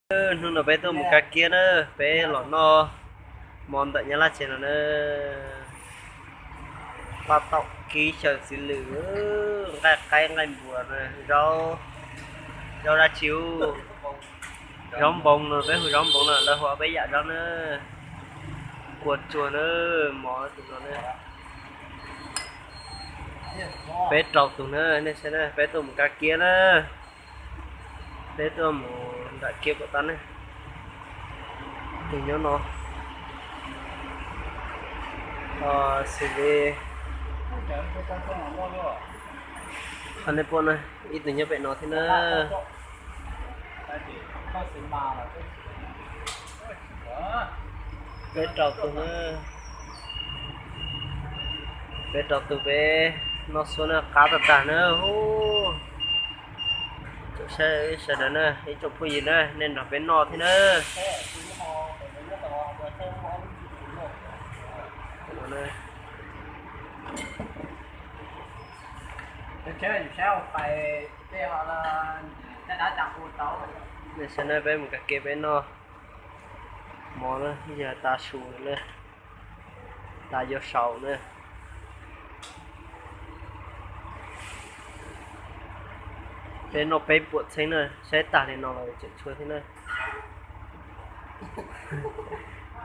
Hnub no peb tuaj mus kab kiab na, peb los noj mov ntawm Nyab Laj tsev no na. Paj taum kib xyaw txiv lwm, nqaij qaib nqaij npua, zaub, zaub dab tsi, zaub npoo no, peb hu zaub npoo no, lawv hu ob peb yam zaub na. Kua tsuag na, mov tus no na. Peb rau tus na, nej saib na, peb tuaj mus kab kiab na. Peb tuaj mus nram kiab pem toj ne. Tus nyob no, xws li qhov nej pom na, ib tug nyob pem no thiab na. Peb rau tus na, peb rau tus, peb noj xuab na, qab tag tag na. Hu, sawv daws na, ib tsoom phooj ywg na, nej nrog peb noj thiab na. Nej saib na, peb mus kab kiab peb noj mov na, yog tas su na, tas yuav saum na. Peb noj peb puas txheeb na, saib tag li no los tseem tshuav thiab na.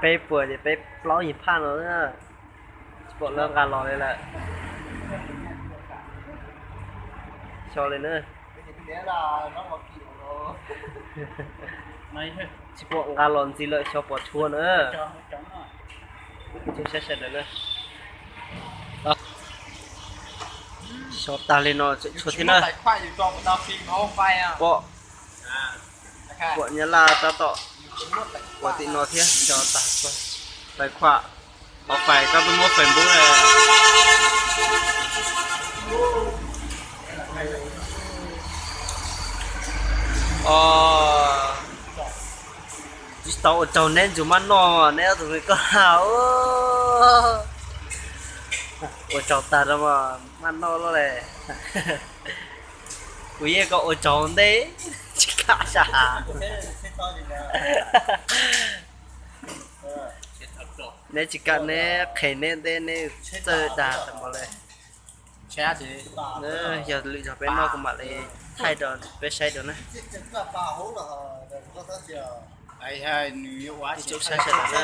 Peb puas ces peb plaub yim phaj no na. Tsis pom lawv nqa los li lawm. Xyov li na. Tsis pom nqa los ntxiv lawm, xyov pom tshuav na. Saib sawv daws na. Xyov tag li no tseem tshuav thiab na. Pom, pom Nyab Laj tab tom ua tim no thiab, xyov tag. Tais khuam, hauv fais koj twb muab Facebook na. Os, tsis tau ua tsaug neb ntsus maj noj, neb ob tug me koj ha. Ua tsaug tag rau maj noj loj le. Kuv yeej kom ua tsaug ntej, tsis kam sab. Neb tsis kam, neb qhes neb ntej, neb txawj dag tag npaum le. Yog lwm zaug peb noj kuv mam li thaij rau peb saib dua na. Ib tsoom saib sawv daws na.